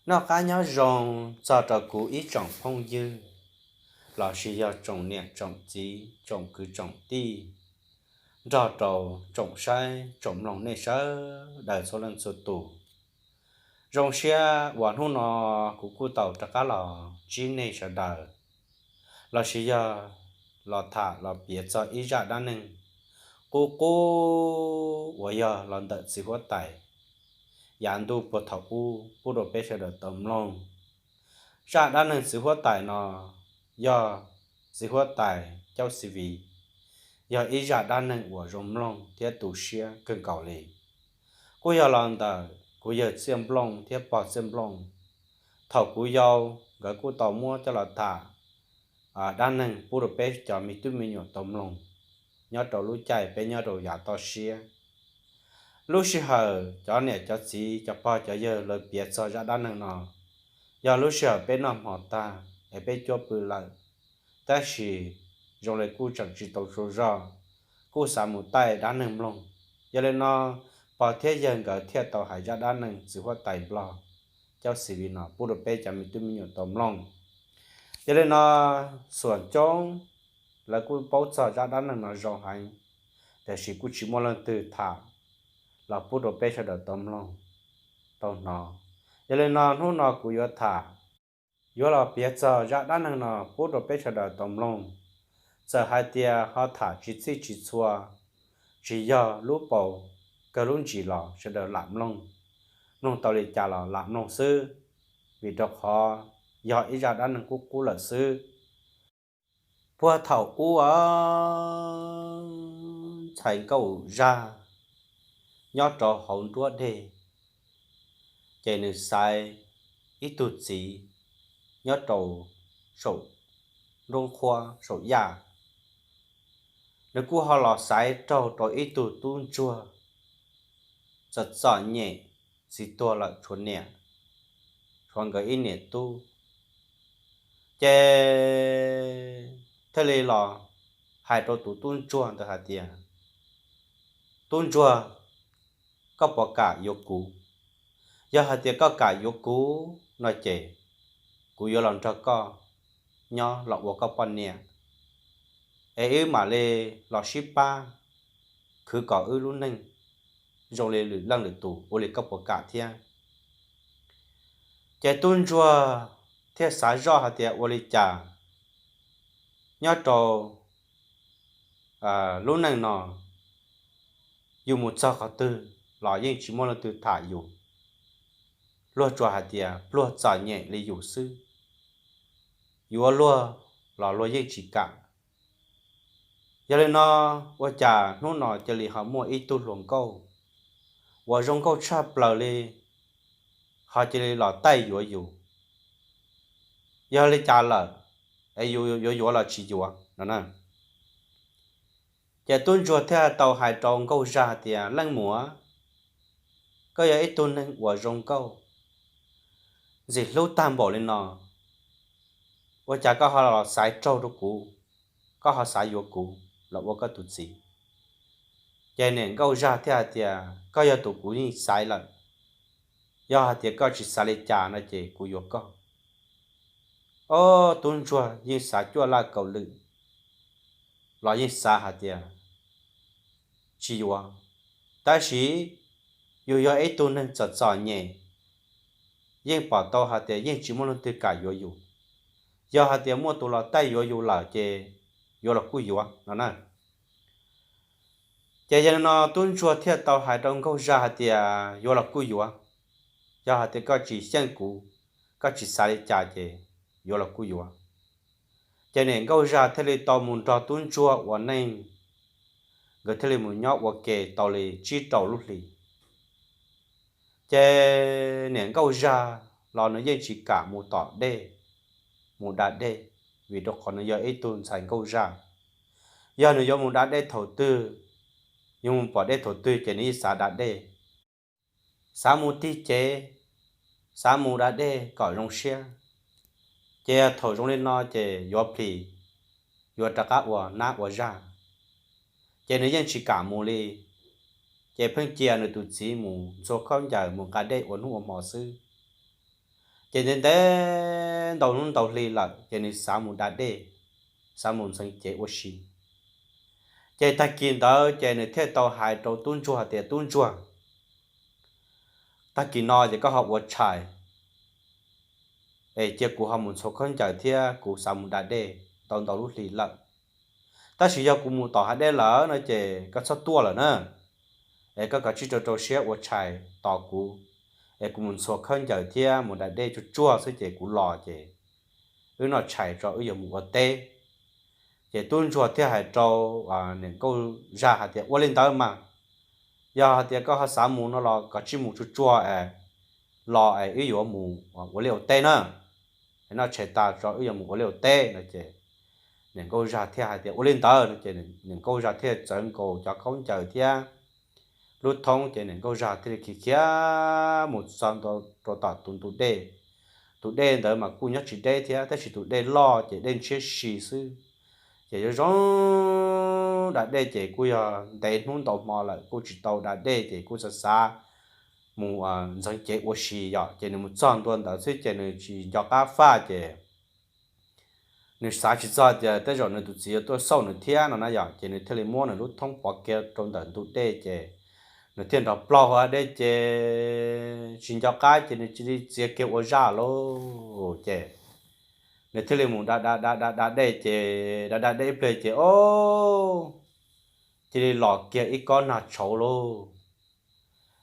Noj qab nyob zoo txog rau kuv ib tsoom phooj ywg lossis yog tsoom niam tsoom txiv tsoom kwv tsoom tij nrog rau tsoom saib tsoom mloog nej sawv daws txhua leej txhua tus. Zoo siab uas hnub no kuv kuj tau rov qab los ntsib nej sawv daws lossis yog los tham los piav txog ib zaj dab neeg qub qub uas yog los ntawm txiv huab tais yav ntuj puag thaum ub pub rau peb sawv daws tau mloog. Zaj dab neeg txiv huab tais no yog txiv huab tais Caub Xis Vis, yog ib zaj dab neeg uas zoo mloog thiab tu siab kawg nkaus li. Kuj yog los ntawm kuv yawg Txiaj Nplooj thiab pog Txiaj Nplooj, thaum kuv yau nkawd kuj tau muab coj los tham dab neeg pub rau peb cov me tub me nyuam tau mloog nyob rau lub caij peb nyob rau yav toj siab. Lub sij hawm cov niam cov txiv cov pog cov yawg lawv piav txog zaj dab neeg no yog lub sij hawm peb noj hmo tag es peb cuab pw lawm, tab sis zoo li kuj tseem tsis tau tsaug zog, kuj xav mus taij dab neeg mloog. Yog li no pog thiab yawg nkawd thiaj tau hais zaj dab neeg txiv huab tais Nplog Caub Xis Vis no pub rau peb cov me tub me nyuam tau mloog. Yog li no xuam coob lawv kuj paub txog zaj dab neeg no zoo heev, tiam sis kuj tsis muaj leej twg tham los pub rau peb sawv daws tau mloog tau hnov. Yog li no hnub no kuv yuav tham, yuav los piav txog zaj dab neeg no pub rau peb sawv daws tau mloog. Txawm hais tias ho tham tsis txhij tsis txhua, tsis yog lub paus kawg lub ntsis los sawv daws lam mloog, mloog tau li cas los lam mloog xwb, vim rau qhov yog ib zaj dab neeg qub qub lawm xwb. Puag thaum ub ntxhais nkauj zaj nyob rau hauv nruab dej, ces nws xaiv ib tug txiv nyob rau saum nruab qhuab saum yaj. Nws kuj ho los xaiv raug rau ib tug tub ntsuag txom txom nyem, txiv tuag lawm tshuav niam, tshuav nkawd ib niam tub. Ces thiaj li los hais rau tus tub ntsuag ntawd hais tias, tub ntsuag, koj puas kam yuav kuv? Yog hais tias koj kam yuav kuv no ces kuv yuav los nrog koj nyob los ua koj poj niam, es wb mam li los sib pab khwv kom wb lub neej zoo li lwm leej lwm tus, ua li koj puas kam thiab? Ces tub ntsuag thiaj xav zoj hais tias ua li cas nyob rau lub neej no yus mus txog qhov twg los yeej tsis muaj leej twg tham yus. Luag tsuas hais tias pluag txom nyem li yus xwb, yuav luag los luag yeej tsis kam. Yog li no ua cas hnub no cia li ho muaj ib tug hluas nkauj uas zoo nkauj tshaj plaws li ho cia li los taij yuav yus? Yog li cas lawm es yus yuav yuav los tsis yuav no na? Ces tub ntsuag thiaj tau hais rau nkauj zaj tias, leej muam, koj yog ib tug neeg uas zoo nkauj ntxim hlub tag npaum li no, ua cas koj ho los xaiv raug rau kuv, koj ho xav yuav kuv los ua koj tus txiv? Ces niam nkauj zaj thiaj hais tias, koj yog tus kuv yeej xaiv lawm, yog hais tias koj tsis xav li cas no ces kuv yuav koj. Ob tub ntsuag yeej xav cuaj laj kaum lwm los yeej xav hais tias tsis yuav, tab sis yus yog ib tug neeg txom txom nyem, yeej pom tau hais tias yeej tsis muaj leej twg kam yuav yus. Yog hais tias muaj tus los taij yuav yus lawm ces yuav los kuj yuav no na. Ces yog li no tub ntsuag thiaj tau hais rau nkauj zaj hais tias, yuav los kuj yuav, yog hais tias koj tsis xyeej kuv, koj tsis xav li cas ces yuav los kuj yuav. Ces niam nkauj zaj thiaj li tau mus nrog tub ntsuag ua neej, nkawd thiaj li mus nyob ua ke tau li tsib rau lub hlis. Ces niam nkauj zaj los nws yeej tsis kam mus tom dej, mus da dej, vim rau qhov nws yog ib tug ntxhais nkauj zaj. Yog nws yuav mus da dej thaum twg, yuav mus pom dej thaum twg ces nws yeej xav da dej, xav mus tig cev, xav mus da dej kom zoo siab. Ces thaum zoo li no ces yuav plhis, yuav rov qab ua nab ua zaj, ces nws yeej tsis kam mus li. Ces pheej cia nws tus txiv mus ntxhua khaub ncaws mus nqa dej ua hnub ua hmo xwb. Ces ntev ntev ntau hnub ntau hli lawm ces nws xav mus da dej, xav mus ntxeev cev ua si. Ces tag kis ntawd ces nws thiaj tau hais rau tub ntsuag tias, Tub ntsuag, tag kis no ces koj ho ua tshais es cia kuv ho mus ntxhua khaub ncaws thiab kuv xav mus da dej tau ntau lub hli lawm. Tab sis yog kuv mus tom hav dej lawm no ces koj txhob tuaj lawm na, es koj kav tsij rau rau siab ua tshais tos kuv, es kuv mus ntxhua khaub ncaws thiab mus da dej tsuag tsuag xwb ces kuv los ces wb noj tshais tso wb yuav mus ua teb. Ces tub ntsuag thiaj hais rau niam nkauj zaj hais tias, Ua li ntawd mas, yog hais tias koj ho xav mus no los kav tsij mus tsuag tsuag es los es wb yuav mus ua liaj ua teb na, es noj tshais tas tso wb yuav mus ua liaj ua teb no ces niam nkauj zaj thiaj hais tias, Ua li ntawd no ces niam nkauj zaj thiaj txawv nkaus cov khaub ncaws thiab lub thoob ces niam nkauj zaj thiaj li khiav khiav mus txog ntua rau tom tus ntug dej. Tus dej ntawd mas kuj nyob tsis deb thiab, tab sis tus dej loj ces dej ntshiab si xwb. Ces yuav zoo da dej ces kuj yog ntev hnub ntau hmo lawm kuj tsis tau da dej ces kuj xav xav mus ntxeev cev ua si yom. Ces nws mus txog ntua ntawd xwb ces nws tsis nco qab faj ces nws xav tsis txog tias tej zaum nws tus txiv yuav tuaj xauj nws thiab no na yom. Ces nws thiaj li muab nws lub thoob pov kiag rau ntawm ntug dej ces nws thiaj nrog plaub hauv dej ces tsis nco qab ces nws cia li txiav kiag ua zaj lauj. Ces nws thiaj li mus da da da da da dej ces da da dej ib pliag ces o, cia li los kiag ib kob nag tshauv lauj.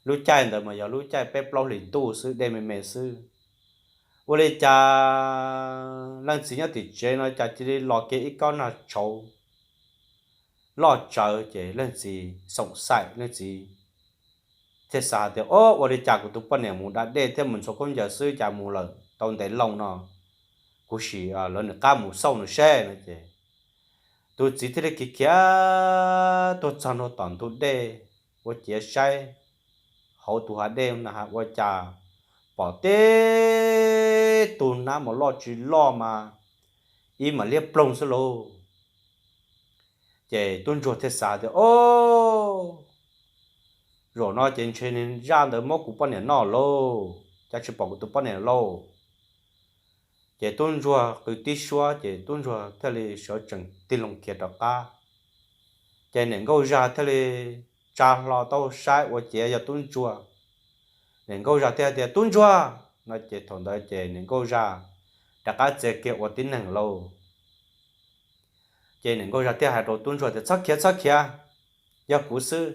Lub caij ntawd mas yog lub caij peb plaub hlis ntuj xwb, dej me me xwb. Ua li cas leej txiv nyob tim tsev no cas cia li los kiag ib kob nag tshauv loj tsawv ces leej txiv xoom xaim, leej txiv thiaj xav hais tias, O, ua li cas kuv tus poj niam mus da dej thiab mus ntxhua khaub ncaws xwb cas mus lawm tau ntev loo no, kuv sim lawv nws qab mus xauj nws seb no ces tus txiv thiaj li khiav khiav tuaj txog ntua tom ntug dej, ua ciav saib hauv tus hav dej na ua cas pom tib tug nab mas loj tsis loj mas ib mam liab ploog xwb lauj. Ces tub ntsuag thiaj xav tias, O, zaum no ces ntshe zaj ntawd muab kuv poj niam noj lauj, cas tsis pom kuv tus poj niam lauj. Ces tub ntsuag qw tib suab ces tub ntsuag thiaj li sawv tsees tig loo khiav rov qab. Ces niam nkauj zaj thiaj li tsa hlo taub hau saib ua ciav yog tub ntsuag. Niam nkauj zaj thiaj tias, Tub ntsuag! No ces thaum ntawd ces niam nkauj zaj rov qab txiav kiag ua tib neeg lauj. Ces niam nkauj zaj thiaj hais rau tub ntsuag tias, Txhob khiav, txhob khiav, yog kuv xwb.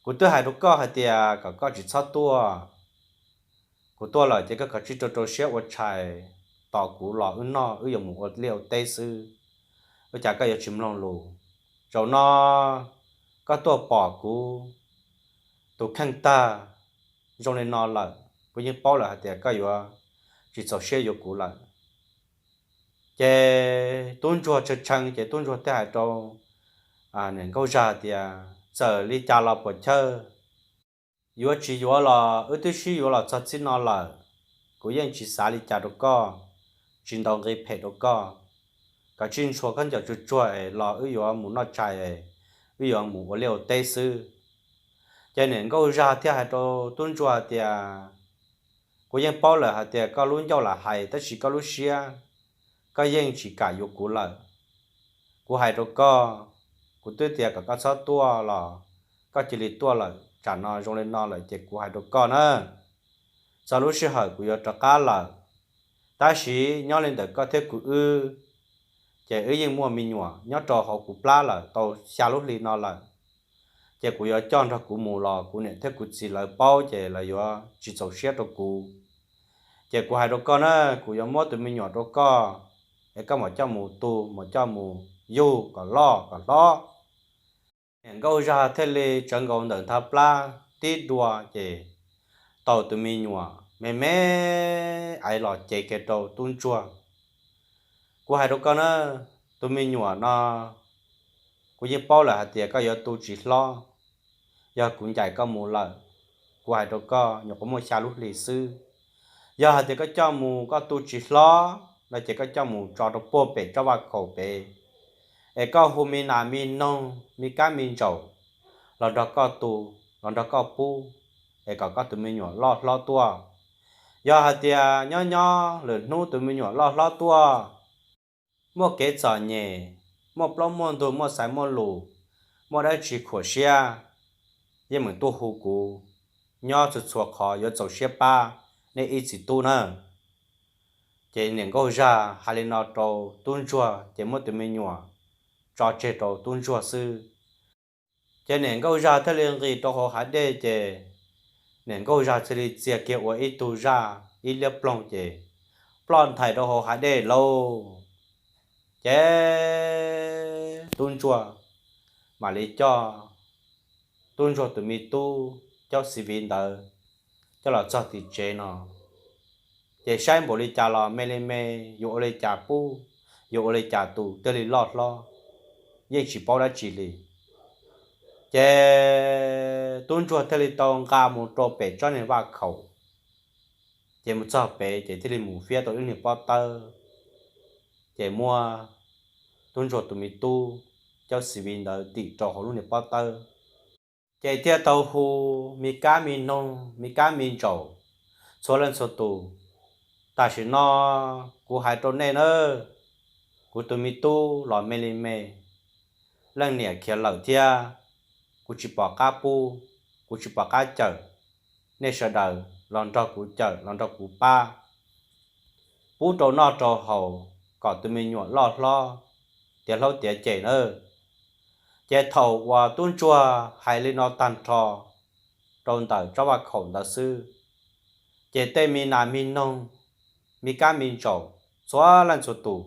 Kuv twb hais rau koj hais tias kom koj tsis txhob tuaj. Kuv tuaj lawm ces koj kav tsij rau rau siab ua tshais tos kuv los wb noj, wb yuav mus ua liaj ua teb xwb. Ua cas koj yuav tsis mloog lus? Zaum no koj tuaj pom kuv tus kheej tag zoo li no lawm, kuv yeej paub lawm hais tias koj yuav tsis txaus siab yuav kuv lawm. Ces tub ntsuag tshee tshee ces tub ntsuag thiaj hais rau niam nkauj zaj tias, Txawm li cas los puas chawj, yuav tsis yuav los wb twb sib yuav los txog txij no lawm, kuv yeej tsis xav li cas rau koj, tsis ntaus nqi phem rau koj. Kav tsij ntxhua khaub ncaws tsuag tsuag es los wb yuav mus noj tshais es wb yuav mus ua liaj ua teb xwb. Ces niam nkauj zaj thiaj hais rau tub ntsuag tias, Kuv yeej paub lawm hais tias koj lub ncauj lam hais tab sis koj lub siab, koj yeej tsis kam yuav kuv lawm. Kuv hais rau koj, kuv twb tias kom koj txhob tuaj los koj cia li tuaj lawm, tsam no zoo li no lawm ces kuv hais rau koj na, txog lub sij hawm kuv yuav rov qab lawm. Tab sis nyob li ntawm koj thiab kuv wb, ces wb yeej muaj me nyuam nyob rau hauv kuv plab lawm tau xya lub hli no lawm. Ces kuv yuav coj nrog kuv mus los kuv niam thiab kuv txiv lawv paub ces lawv yuav tsis txaus siab rau kuv. Ces kuv hais rau koj na, kuv yuav muab tus me nyuam rau koj, es koj mam coj mus tu, mam coj mus yug kom loj kom hlob. Niam nkauj zaj thiaj li tsawv nkaus ntawm nthav plab tib dua ces tau tus me nyuam me me aiv los cev kiag rau tub ntsuag. Kuv hais rau koj na, tus me nyuam no kuv yeej paub lawm hais tias koj yuav tu tsis hlob. Yog kuv ncaim koj mus lawm, kuv hais rau koj nyuam qhuav muaj xya lub hli xwb. Yog hais tias koj coj mus koj tu tsis hlob no ces koj coj mus tso rau puag pem tsob vaj khaum pem, es koj hu me nas me noog me kab me ntsaum los nrog koj tu, los nrog koj pub, es kom koj tus me nyuam loj hlob tuaj. Yog hais tias nyob nyob lwm hnub tus me nyuam loj hlob tuaj, muaj kev txom nyem, muaj plaub muaj ntug, muaj xaiv muaj lus, muaj dab tsi khuam siab, yeej meem tuaj hu kuv, nyob txhua txhua qhov yuav txaus siab pab nej ib txiv tub na. Ces niam nkauj zaj hais li no rau tub ntsuag ces muab tus me nyuam tso tseg rau tub ntsuag xwb. Ces niam nkauj zaj thiaj li nqis rau hauv hav dej ces niam nkauj zaj thiaj li txia kiag ua ib tug zaj ib liab ploog ces ploj nthais rau hauv hav dej lauj. Ces tub ntsuag mam li coj tub ntsuag tus me tub caub xi viv ntawd coj los txog tim tsev no, ces saib npaum li cas los me li me, yuav ua li cas pub, yuav ua li cas tus thiaj li loj hlob, yeej tsis paub dab tsi li. Ces tub ntsuag thiaj li tau nqa mus rau pem tsob niag vaj khaum, ces mus txog pem ces thiaj li mus fiab tau lub niag pob tawb, ces muab tub ntsuag tus me tub caub xi viv ntawd tim rau hauv lub niag pob tawb. Ces thiaj tau hu me kab me noog, me kab me ntsaum, txhua leej txhua tus, tam sim no kuv hais rau nej nawb, kuv tus me tub los me li me, leej niam khiav lawm thiab, kuv tsis pom qab pub, kuv tsis pom qab cawm, nej sawv daws los nrog kuv cawm, los nrog kuv pab, pub rau noj rau haus kom tus me nyuam loj hlob tiav hlob tiav cem nawb. Ces thaum uas tub ntsuag hais li no tag nrho rau ntawm tsob vaj khaum ntawd xwb, ces tej me nas me noog, me kab me ntsaum, txhua leej txhua tus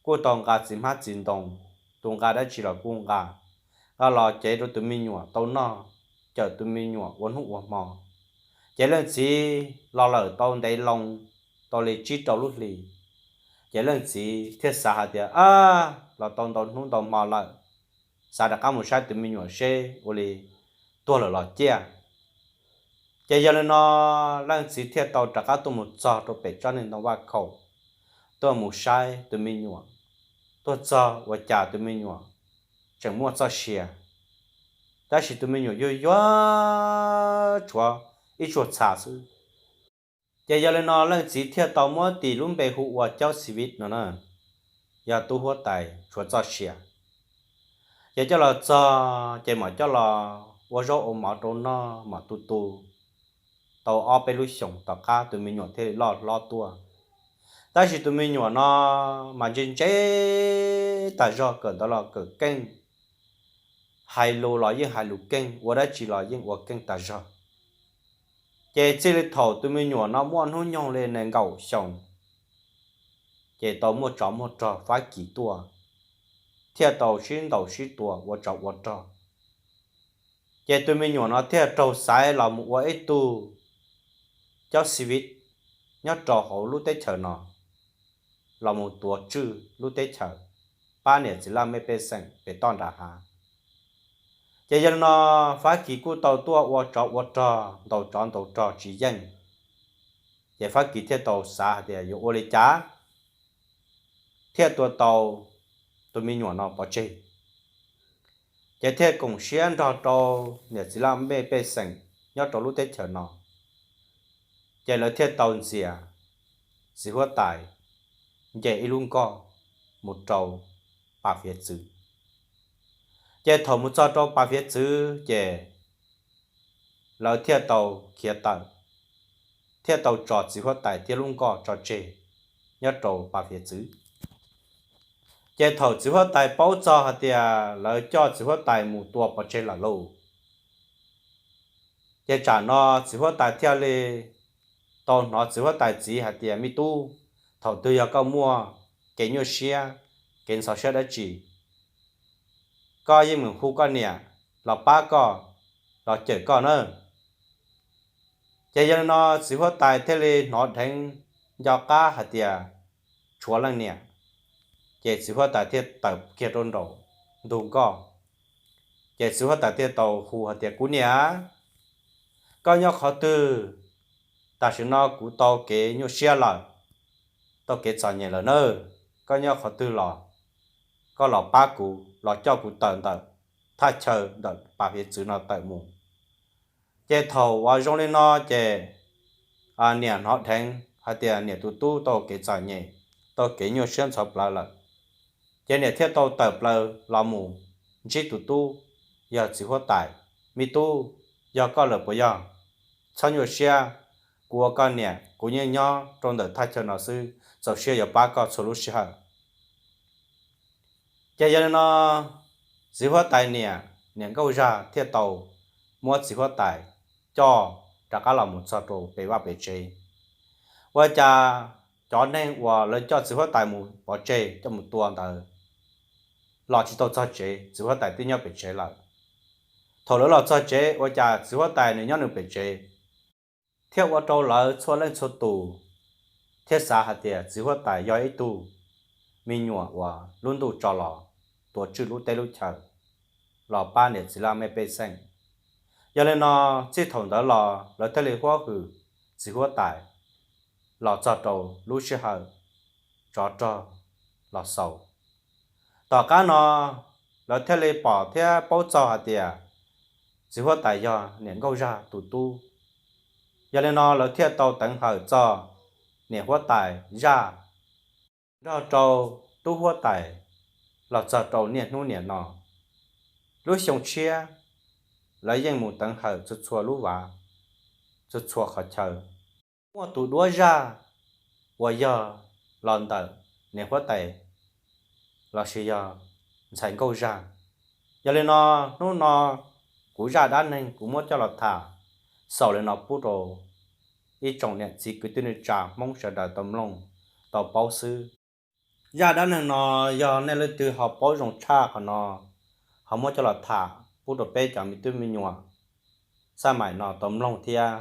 kuj tau nqa txiv hmab txiv ntoo, tus nqa dab tsi los kuj nqa, nqa los cev rau tus me nyuam tau noj, cawm tus me nyuam ua hnub ua hmo. Ces leej txiv los lawm tau ntev loo, tau li tsib rau lub hlis, ces leej txiv thiaj xav hais tias, ab, los tau ntau hnub ntau hmo lawm, xav rov qab mus saib tus me nyuam seb ua li tuag lawm los ciaj. Ces yog li no leej txiv thiaj tau rov qab tuaj mus txog rau pem tsob niag ntoo vaj khaum, tuaj mus saib tus me nyuam, tuaj txog ua cas tus me nyuam tseem muaj txoj sia, tab sis tus me nyuam yuag yuag tshuav ib tsuag txha xwb. Ces yog li no leej txiv thiaj tau muab tis lub npe hu ua Caub Xi Vib no na, yog tub huab tais tshuav txoj sia. Ces coj los txog ces mam coj los ua zaub ua mov rau noj mam tu tu tau ob peb lub xyoos tom qab tus me nyuam thiaj li loj hlob tuaj. Tab sis tus me nyuam no mas ntse ntse tag zog, kawm ntawv los kawm keej, hais lus los yeej hais lus keej, ua dab tsi los yeej ua keej tag zog. Ces txij li thaum tus me nyuam no muaj hnub nyoog li nees nkaum xyoo, ces tau muaj tsov muaj rog Fab Kis tuaj, thiaj tau sib ntaus sib tua ua tsov ua rog. Ces tus me nyuam no thiaj raug xaiv los mus ua ib tug Caub Xi Vib nyob rau hauv lub teb chaws no, los mus tuav tswj lub teb chaws, pab niam txiv laj mej pej xeem pem toj nram hav. Ces yog li no Fab Kis kuj tau tuaj ua tsov ua rog, ntaus tsov ntaus rog tsis yeej. Ces Fab Kis thiaj tau xav hais tias yuav ua li cas thiaj tua tau tus me nyuam no pov tseg. Ces thiaj koom siab nrog rau niam txiv laj mej pej xeem nyob rau lub teb chaws no. Ces lawv thiaj tau ntxias txiv huab tais nce ib lub nkoj mus rau Pas Fiav Txwv. Ces thaum mus txog rau Pas Fiav Txwv ces lawv thiaj tau khiav tawm, thiaj tau tso txiv huab tais thiab lub nkoj tso tseg nyob rau Pas Fiav Txwv. Ces thaum txiv huab tais paub txog hais tias lawv coj txiv huab tais mus tua pov tseg lawm lauj, ces tsam no txiv huab tais thiaj li tau hnov txiv huab tais txiv hais tias, me tub, thaum twg yog koj muaj kev nyuaj siab, kev ntxhov siab dab tsi, koj yeej meem hu koj niam los pab koj, los cawm koj na. Ces yog li no txiv huab tais thiaj li hnov dheev nco qab hais tias tshuav leej niam. Ces txiv huab tais thiaj tawm kiag rau nraum ntug nkoj. Ces txiv huab tais thiaj tau hu hais tias, kuv niam, koj nyob qhov twg? Tam sim no kuv tau kev nyuaj siab lawm, tau kev txom nyem lawm nawb. Koj nyob qhov twg los koj los pab kuv, los coj kuv tawm ntawm thaj chaw ntawm Pas Fiav Txwv no tawm mus. Ces thaum uas zoo li no ces niam hnov dheev hais tias niam tus tub tau kev txom nyem, tau kev nyuaj siab ntxhov plawv lawm. Ces niam thiaj tau tawm plaws los mus ntsib tus tub, yog txiv huab tais. Me tub, yog koj lawm puas yog? Txhob nyuaj siab, kuv ua koj niam kuv yeej nyob rau ntawm thaj chaw no xwb, txaus siab yuav pab koj txhua lub sij hawm. Ces yog li no, txiv huab tais niam, niam nkauj zaj thiaj tau muab txiv huab tais coj rov qab los mus txog rau pem vaj pem tsev. Ua cas cov neeg uas lawv coj txiv huab tais mus pov tseg coj mus tua ntawd los tsis tau txog tsev, txiv huab tais twb nyob pem tsev lawm. Thaum lawv los txog tsev ua cas txiv huab tais nws nyob nws pem tsev, thiaj ua rau lawv txhua leej txhua tus thiaj xav hais tias txiv huab tais yog ib tug me nyuam uas lub ntuj tso los tua tswj lub teb lub chaw los pab niam txiv laj mej pej xeem. Yog li no, txij thaum ntawd los lawv thiaj li huab hwm txiv huab tais los txog rau lub sij hawm tsov rog los xaus. Tom qab no, lawv thiaj li pom thiab paub txog hais tias txiv huab tais yog niam nkauj zaj tus tub. Yog li no lawv thiaj tau teev hawm txog niam huab tais zaj nrog rau tub huab tais los txog rau niaj hnub niam no. Lub xyoo tshiab, lawv yeej mus teev hawm txhua txhua lub vaj, txhua txhua qhov chaw. Muaj tus duab zaj uas yog los ntawm niam huab tais lossis yog ntxhais nkauj zaj. Yog li no, hnub no kuv zaj dab neeg kuv muab coj los tham xaus li no pub rau ib tsoom niam txiv kwv tij neej tsa Hmoob sawv daws tau mloog tau paub xwb. Zaj dab neeg no yog nej leej twg ho paub zoo tshaj qhov no, ho muab coj los tham pub rau peb cov me tub me nyuam xaj maim no tau mloog thiab,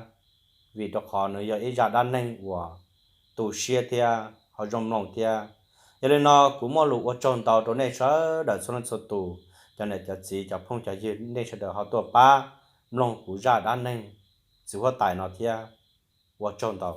vim rau qhov nws yog ib zaj dab neeg uas tu siab thiab ho zoo mloog thiab. Yog li no, kuv muaj lus ua tsaug ntau rau nej sawv daws txhua leej txhua tus, cov niam cov txiv cov phooj cov ywg nej sawv daws ho tuaj pab mloog kuv zaj dab neeg txiv huab tais no thiab. Ua tsaug ntau.